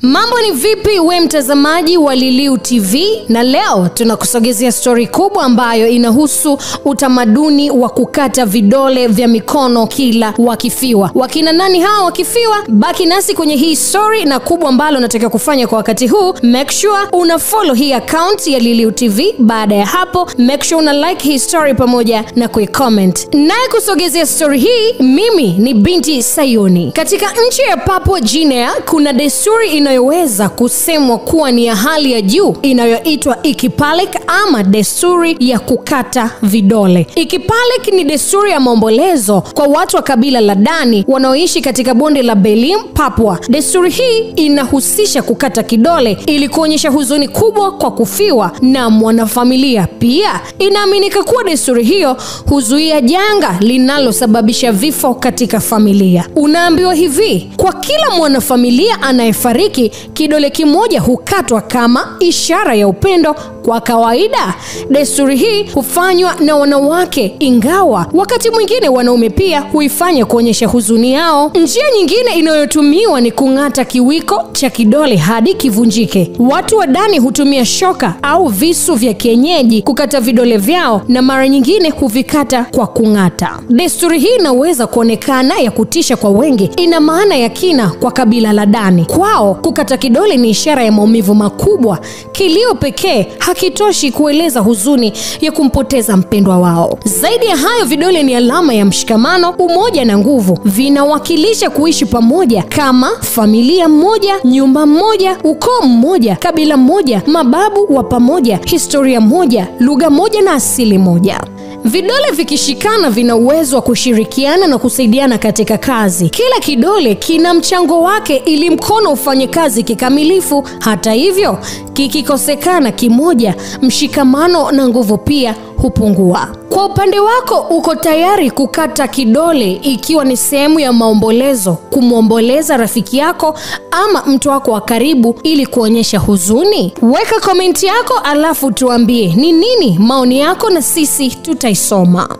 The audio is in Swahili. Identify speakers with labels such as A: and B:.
A: Mambo ni vipi we mtazamaji wa Liliu TV, na leo tunakusogezea story kubwa ambayo inahusu utamaduni wa kukata vidole vya mikono kila wakifiwa. Wakina nani hao wakifiwa? Baki nasi kwenye hii story, na kubwa ambalo unatakiwa kufanya kwa wakati huu, make sure una follow hii account ya Liliu TV. Baada ya hapo, make sure una like hii story pamoja na kui-comment. Naye kusogezea story hii mimi ni Binti Sayuni. Katika nchi ya Papua Guinea kuna desturi inayoweza kusemwa kuwa ni ya hali ya juu inayoitwa Ikipalek ama desturi ya kukata vidole. Ikipalek ni desturi ya maombolezo kwa watu wa kabila la Dani wanaoishi katika bonde la Belim, Papua. Desturi hii inahusisha kukata kidole ili kuonyesha huzuni kubwa kwa kufiwa na mwanafamilia. Pia inaaminika kuwa desturi hiyo huzuia janga linalosababisha vifo katika familia. Unaambiwa hivi, kwa kila mwanafamilia anayefariki, kidole kimoja hukatwa kama ishara ya upendo. Kwa kawaida desturi hii hufanywa na wanawake, ingawa wakati mwingine wanaume pia huifanya kuonyesha huzuni yao. Njia nyingine inayotumiwa ni kung'ata kiwiko cha kidole hadi kivunjike. Watu wa Dani hutumia shoka au visu vya kienyeji kukata vidole vyao, na mara nyingine huvikata kwa kung'ata. Desturi hii inaweza kuonekana ya kutisha kwa wengi. Ina maana ya kina kwa kabila la Dani. Kwao kukata kidole ni ishara ya maumivu makubwa. Kilio pekee hakitoshi kueleza huzuni ya kumpoteza mpendwa wao. Zaidi ya hayo, vidole ni alama ya mshikamano, umoja na nguvu. Vinawakilisha kuishi pamoja kama familia moja, nyumba moja, ukoo mmoja, kabila moja, mababu wa pamoja, historia moja, lugha moja na asili moja. Vidole vikishikana vina uwezo wa kushirikiana na kusaidiana katika kazi. Kila kidole kina mchango wake ili mkono ufanye kazi kikamilifu. Hata hivyo, kikikosekana kimoja, mshikamano na nguvu pia hupungua. Kwa upande wako, uko tayari kukata kidole ikiwa ni sehemu ya maombolezo, kumuomboleza rafiki yako ama mtu wako wa karibu ili kuonyesha huzuni? Weka komenti yako alafu tuambie ni nini maoni yako, na sisi tutaisoma.